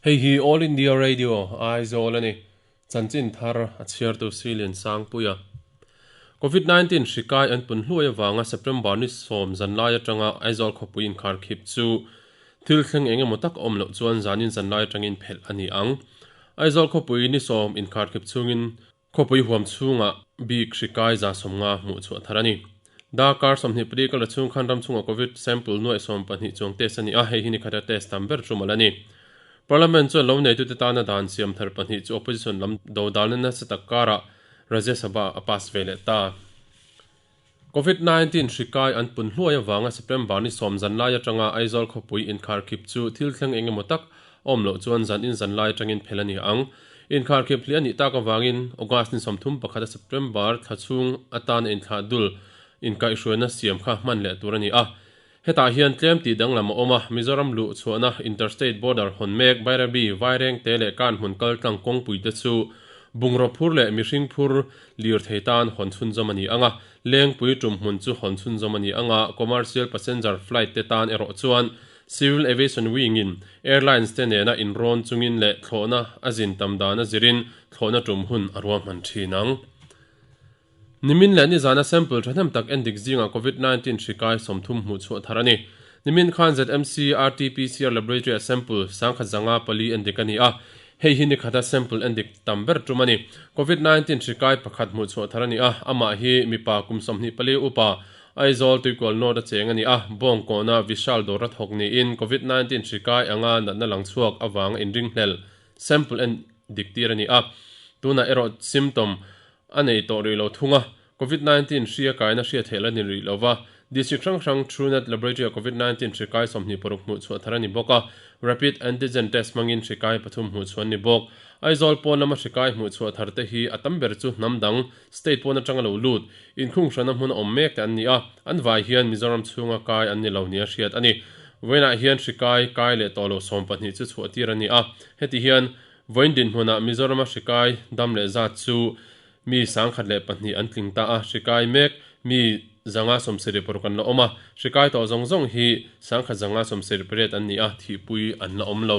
Hei hi All India Radio, Aizawl a ni. Chanchin thar a chhiartu Silian Sangpuia. Covid 19 hri kai an pun hluai avanga September ni sawm zanlai atanga Aizawl khawpui inkharkhip chu thil thleng eng emaw tak a awm loh chuan zanin zanlai atangin phelh a ni ang. Aizawl khawpui ni sawm inkharkhip chhungin Khawpui huam chhungah bik hri kai 150 hmuh chhuah thar a ni. Darkar 24 kal la chhung khan ram chhungah Covid sample nuaih 12 chuang test a ni a, hei hi nikhata test tam ber ṭumal a ni. Parliament chuan lo neitute tana dan siam thar pahnih chu opposition lam dodalna nasa tak karah Rajya Sabha a pass ve leh ta. Covid 19 hri kai an pun hluai avanga September ni sawm zan lai atanga Aizawl khawpui inkharkhip chu thil thleng eng emaw tak a awm loh chuan zan in zan lai atangin phel a ni ang. Inkharkhip hliah a nih tak avangin August ni 31 a September thla chhung atana inthlah dul inkaihhruaina siam kha hman leh tur a ni a. Hetah hian tlem tih danglam a awm a, Mizoram luh chhuahna Interstate Border hawn mek Bairabi, Vairengte leh Kanhmun kal tlang kawngpui te chu bungraw phur leh mihring phur lirthei tan hawn chhunzawm a ni ang a, Lengpui tum hmun chu hawn chhunzawm a ni ang a, Commercial Passenger Flight te tan erawh chuan Civil Aviation Wing in Airlines te nena inrawn chungin leh thlawhna a zin tam dan a zirin thlawhna tum hun a ruahman thin ang. Nimin leh nizana sample thahnem tak endik zingah Covid 19 hri kai 30 hmuh chhuah thar a ni. Nimin khan ZMC RT-PCR Laboratory-ah sample 1054 endik a ni a, hei hi nikhata sample endik tam ber tum a ni. Covid 19 hri kai pakhat hmuh chhuah thar a ni a, amah hi mipa kum 24 upa Aizawl Tuikual North a cheng a ni a, Bawngkawna Vishal dawr a thawk niin Covid 19 hri kai anga natna lang chhuak avanga inringhlel sample endik tir a ni a, tunah erawh symptom a nei tawh rih lo thung a, Covid 19 hri a kaina hriat theih la ni rih lo va. District hrang hrang Truenat Laboratory-ah Covid 19 hri kai 26 hmuh chhuah thar a ni bawk a, Rapid Antigen Test hmangin hri kai pathum hmuh chhuah an ni bawk. Aizawl pawn lama hri kai hmuh chhuah thar te hi a tam ber chu hnam dang, state pawn atanga lo lut, inkhung hrana hmun a awm mek te an ni a, an vai hian Mizoram chhunga kai an ni lo nia hriat a ni. Vawiinah hian hri kai kai leh tawh lo 12 chu chhuah tir a ni a, heti hian Vawiin dinhmunah Mizorama hri kai dam leh zat chu mi 1002 an tling ta a, hri kai mek mi 576 an la awm a, hri kai tawh zawng zawng hi 1178 an ni a, thihpui an la awm lo.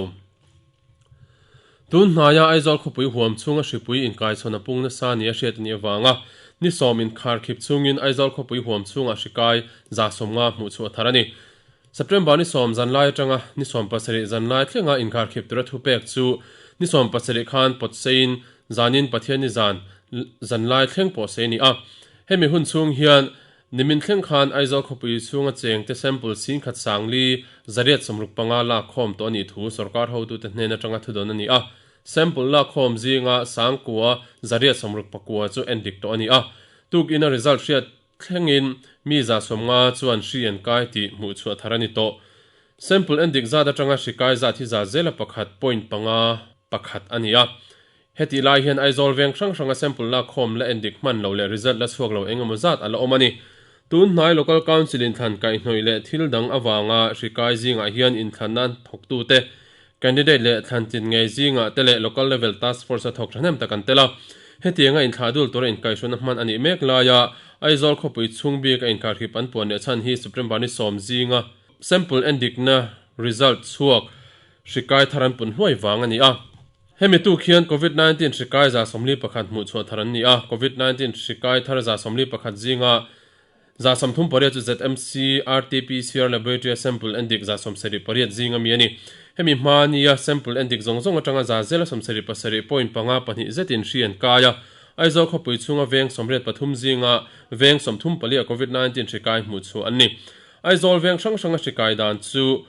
Tun hnaia Aizawl khawpui huam chhunga hripui inkaichhawn a pung nasa nia hriat a nih avanga ni sawm inkharkhip chungin Aizawl khawpui huam chhungah hri kai 150 hmuh chhuah thar a ni. September ni sawm zan lai atanga ni 17 zan lai thlenga inkharkhip tura thupek chu ni 17 khan pawt seiin zanin Pathianni zan zan lai thleng pawh sei a ni a. Hemi hun chhung hian nimin thleng khan Aizawl khawpui chhunga chengte sample singkhat sangli 865 lak khawm tawh a nih thu sorkar hotute hnen atanga thudawn a ni a. Sample lak khawm zinga sangkua 869 chu endik tawh a ni a. Tukin a result hriat Thlengin mi 150 chuan hri an kai tih hmuh chhuah thar a ni tawh. Sample endik zat atanga hri kai zat hi za zela pakhat point panga pakhat a ni a. Hetih lai hian Aizawl veng hrang hranga sample lak khawm la endik hman lo leh result la chhuak lo eng emaw zat a la awm a ni. Tun hnai Local Council inthlan kaihhnawih leh thil dang avanga hri kai zingah hian inthlanna thawktute, candidate leh thlantin ngei zingah te leh Local Level Task Force a thawk thahnem tak an tel a. Hetianga inthlah dul tura inkaihhruaina hman a nih mek laia Aizawl khawpui chhung bik a inkharkhip an puan leh chhan hi September ni sawm zinga sample endikna result chhuak hri kai thar an pun hluai vang a ni a. Hemi tuk hian Covid 19 hri kai 141 hmuh chhuah thar an ni a, Covid 19 hri kai thar 141 zinga 38 chu ZMC RT-PCR Laboratory-a sample endik 78 zinga mi a ni. Hemi hma nia sample endik zawng zawng atanga za zela 77 point panga pahnih zetin hri an kai a. Aizawl khawpui chhunga veng 83 zinga veng 34 a Covid 19 hri kai hmuh chhuah an ni. Aizawl veng hrang hranga hri kai dan chu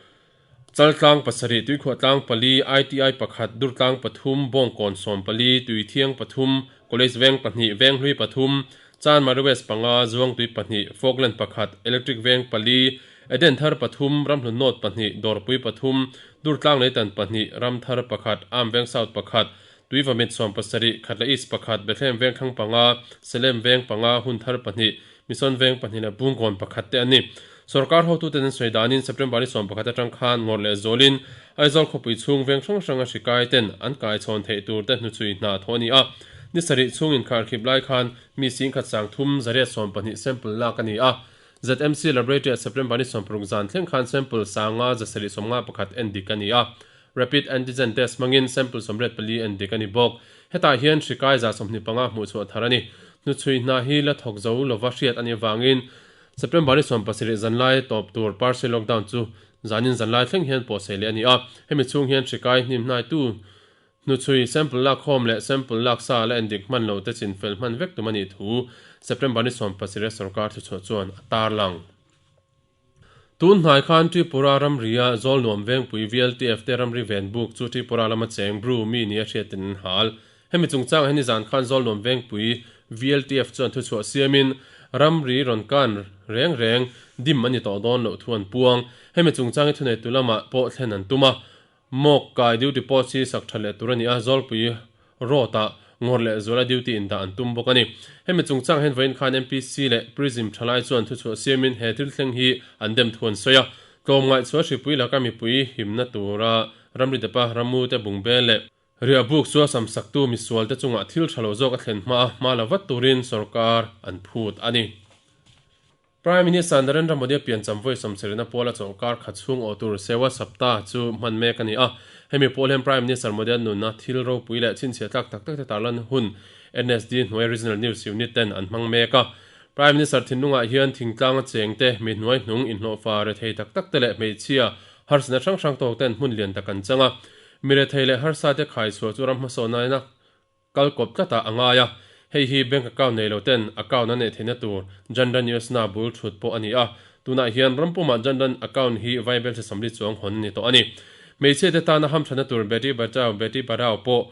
Chaltlang pasarih, Tuikhuahtlang pali, ITI pakhat, Durtlang pathum, Bawngkawn sawmpali, Tuithiang pathum, College Veng pahnih, Venghlui pathum, Chanmari West panga, Zuangtui pahnih, Falkland pakhat, Electric Veng pali, Eden Thar pathum, Ramhlun North pahnih, Dawrpui pathum, Durtlang Leitan pahnih, Ramthar pakhat, Am Veng South pakhat, Tuivamit sawmpasarih, Khatla East pakhat, Bethlehem Vengthlang panga, Selem Veng panga, Hunthar pahnih, Mission Veng pahnih leh Bungkawn pakhat te an ni. Sorkar hotuten an sawi danin September ni 11 atang khan ngawrh leh zawlin Aizawl khawpui chhung veng hrang hranga hri kai ten an kai chhawn theih tur te hnuchhui hna thawh a ni a. Ni sarih chhung inkharkhip lai khan mi 10,312 sample lak a ni a. ZMC Laboratory-ah September ni 60 zan thleng khan sample 5,751 en dik a ni a. Rapid Antigen Test hmangin sample 84 en dik a ni bawk. Hetah hian hri kai 25 hmuh chhuah thar a ni. Hnuchhui hna hi la thawk zo lova hriat a nih avangin September ni 17 zanlai tawp tur partial lockdown chu zanin zanlai thleng hian pawhsei leh a ni a. Hemi chhung hian hri kai hnim hnaitu hnuchhui sample lakkhawm leh sample laksa la endik hman lo te chinfel hman vek tum a nih thu September ni 17 sorkar thuchhuah chuan a tarlang. Tun hnai khan Tripura ramria Zawlnuam Vengpui VLTF te ramri ven buk chu Tripura lama cheng Bru mi nia hriatin an hal. Hemi chungchangah hian nizan khan Zawlnuam Vengpui VLTF chuan thuchhuah siamin ramri rawn kan reng reng dim a ni tawh dawn loh thu an puang. Hemi chungchang hi thuneitu lamah pawh thlen an tum a. Mawk kai duty post hi sak tha leh tur a ni a, Zawlpui Road ah ngawr leh zuala duty in dah an tum bawk a ni. Hemi chungchang hian vawiin khan MPC leh Prism thalai chuan thuchhuah siamin he thil thleng hi an dem thu an sawi a. Tlawmngaih chhuah hripui laka mipui himna tura ramri depa ramu te bungbel leh riahbuk chu a samsaktu misual te chungah thil tha lo zawk a thlen hma a hma la vat turin sorkar an phut a ni. Prime Minister Narendra Modi-a piancham vawi sawmsarihna puala chawlhkar khat chhung awh tur Sewa Saptah chu hman mek a ni a. Hemi pawl hian Prime Minister Modi-a nunna thil ropui leh chhinchhiah tlak tak tak te tarlan hun NSD hnuai Regional News Unit ten an hmang mek a. Prime Minister thinlungah hian thingtlanga cheng te, mi hnuai hnung inhlawhfa rethei tak tak te leh hmeichhia harsatna hrang hrang tawk ten hmun lian tak an chang a. Mi rethei leh harsa te khaichhuah chu ram hmasawnna Kal kawp tlatah a ngai a, hei hi bank account nei lo ten account an neih theihna tur Jan Dhan Yojana bul thut pawh a ni a, tunah hian ram pumah Jan Dhan account hi vaibel chi samli chuang hawn a ni tawh a ni. Hmeichhia te tana hamthatna tur Beti Bachao Beti Padhao pawh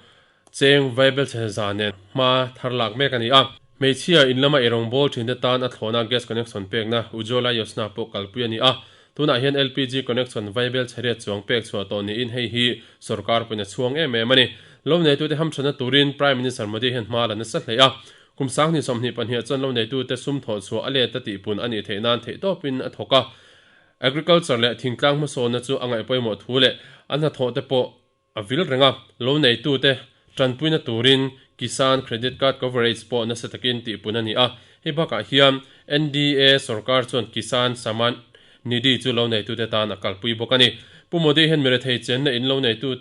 cheng vaibel chhe za nen hma thar lak mek a ni a. Hmeichhia in lama eirawngbawl thin te tan a thlawhna gas connection pekna Ujjwala Yojana pawh kalpui a ni a, tunah hian LPG connection vaibel chhe riat chuang pek chhuah tawh niin hei hi sorkar pawhin a chhuang em em a ni. Loneitute hamthatna turin Prime Minister Modi hian hma la nasa hle a, kum 2022 chuan loneitute sum thawh chhuah a let a tihpun a nih theih nan theihtawpin a thawk a. Agriculture leh thingtlang hmasawnna chu a ngaih pawimawh thu leh a hnathawh te pawh a vil reng a, loneitute tanpuina turin Kisan Credit Card coverage pawh nasa takin tihpun a ni a. Hei bakah hian NDA sorkar chuan Kisan Samman Nidhi chu loneitute tan a kalpui bawk a ni. Pu Modi hian mirethei chenna in loneitu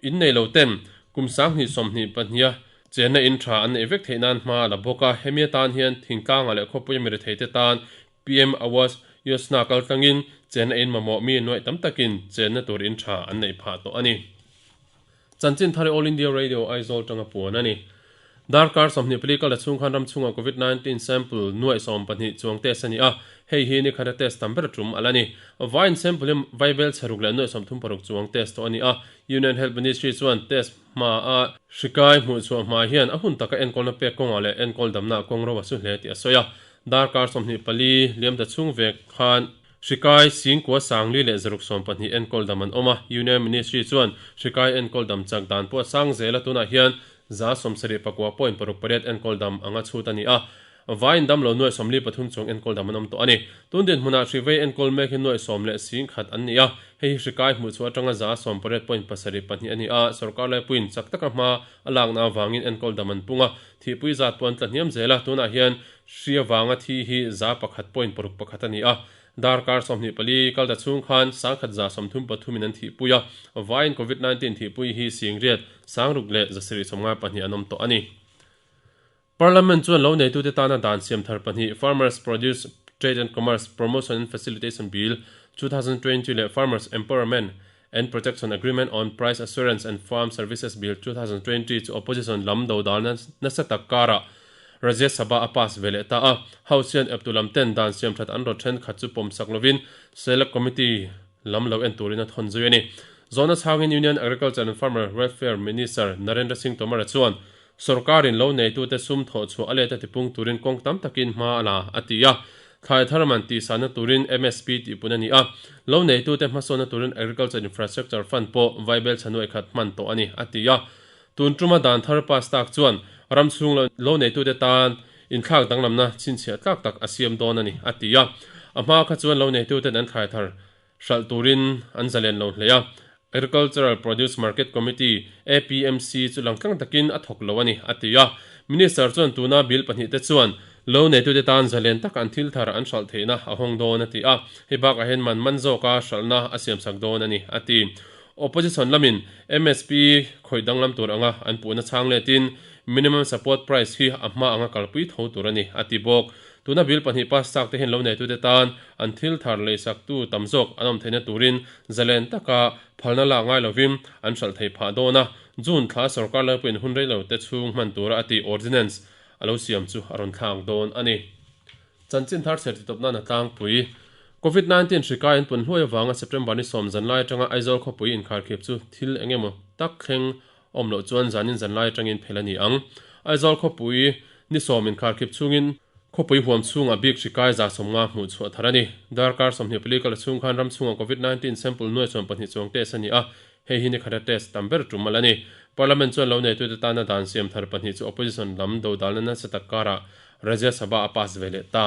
In nei lo ten kum 2022 a chenna in tha an neih vek theih nan hma a la bawk a, hemi atan hian thingtlangah leh khawpuia mirethei te tan PM Awas Yojana kal tlangin chenna in mamawh mi nuaih tam takin chenna tur in tha an neih phah tawh a ni. Chanchin thar All India Radio Aizawl tanga puan a ni. Darkar 24 kal la chhung khan ram chhungah Covid 19 sample nuaih 12 chuang test a ni a, hei hi ni khata test tam ber tum a la ni. Vawiin sample hi vaibel chhe ruk leh nuaih 36 chuang test tawh a ni a, Union Health Ministry chuan test hma a hri kai hmuh chhuah hma hian a hun taka enkawlna pek kawngah leh enkawl damna kawng ro a su hle tih a sawi a. Darkar 24 liam ta chhung vek khan hri kai singkua sangli leh zaruk 12 enkawl dam an awm a, Union Ministry chuan hri kai enkawl dam chak dan pawh a sang zel a, tunah hian 76.68 enkawl dam anga chhut a ni a, vaiin damlo nuaih 43 chuang enkawl dam an awm tawh a ni. Tun dinhmunah hri vei enkawl mek hi nuaih sawm leh sing khat an ni a, hei hi hri kai hmuh chhuah atanga 18.72 a ni a, sorkar laipuiin chak taka hma a lakna avangin enkawl dam an pung a, thihpui zat pawh an tla hniam zel a, tunah hian hri avanga thi hi 1.61 a ni a, Darkar 24 kal ta chhung khan 1133 in an thihpui a, vaiin Covid 19 thihpui hi singriat sangruk leh zasarih 52 an awm tawh a ni. Parliament chuan lo neitute tana dan siam thar pahnih Farmers Produce Trade and Commerce Promotion and Facilitation Bill 2020 leh Farmers Empowerment and Protection Agreement on Price Assurance and Farm Services Bill 2020 chu opposition lam dodalna nasa tak karah Rajya Sabha a pass ve leh ta a. House hian eptu lam ten dan siam that an rawt thenkhat chu pawmsak lovin Select Committee lam lo en turin a thawn zui a ni. Zawhna chhangin Union Agriculture and Farmer Welfare Minister Narendra Singh Tomar-a chuan Sorkarin lo neitute sum thawh chhuah a let a tipung turin kawng tam takin hma a la, a ti a. Thlai thar man tihsahna turin MSP tihpun a ni a. Lo neitute hmasawnna turin Agriculture Infrastructure Fund pawh vaibel chhanuai khat hman tawh a ni, a ti a. Tun tuma dan thar pass tak chuan ram chhung lo neitute tan inthlak danglamna chhinchhiah tlak tak a siam dawn a ni, a ti a. A hma kha chuan lo neituten an thlai thar hralh turin an zalen lo hle a, Agricultural Produce Market Committee, APMC, chu langtlang takin a thawk lo a ni, a ti a. Minister chuan tuna bill pahnih te chuan lo neitute tan zalen taka an thil thar an hralh theihna a hawng dawn a ti a, hei bakah hian man man zawka hralhna a siamsak dawn a ni, a ti. Opposition lamin MSP khawih danglam tur anga an puhna chhang letin Minimum Support Price hi a hma anga kalpui tho tur a ni, a ti bawk. Tuna bill pahnih pass chak te hian lo neitute tan an thil thar leisaktu tam zawk an awm theihna turin zalen taka phalna lak ngai lovin an hralh thei phah dawn a. June thla sorkar laipuiin hun reilo te chhung hman tura a tih Ordinance a lo siam chu a rawn thlak dawn a ni. Chanchin thar chher titawp nan a tlangpui. Covid 19 hri kai an pun hluai avanga September ni sawm zanlai atanga Aizawl khawpui inkharkhip chu thil eng emaw tak thleng awm loh chuan zanin zanlai atangin phel a ni ang. Aizawl khawpui ni sawm inkharkhip chhungin khawpui huam chhungah bik hri kai 150 hmuh chhuah thar a ni. Darkar 24 kal chhung khan ram chhungah Covid 19 sample nuai chuan pahnih chuang test a ni a, hei hi ni khata test tam ber tum a la ni. Parliament chuan lo neitute tana dan siam thar pahnih chu opposition lam dodalna nasa tak karah Rajya Sabha a pass ve leh ta.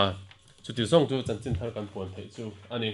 Chuti zawng chu chanchin thar kan puan theih chu a ni.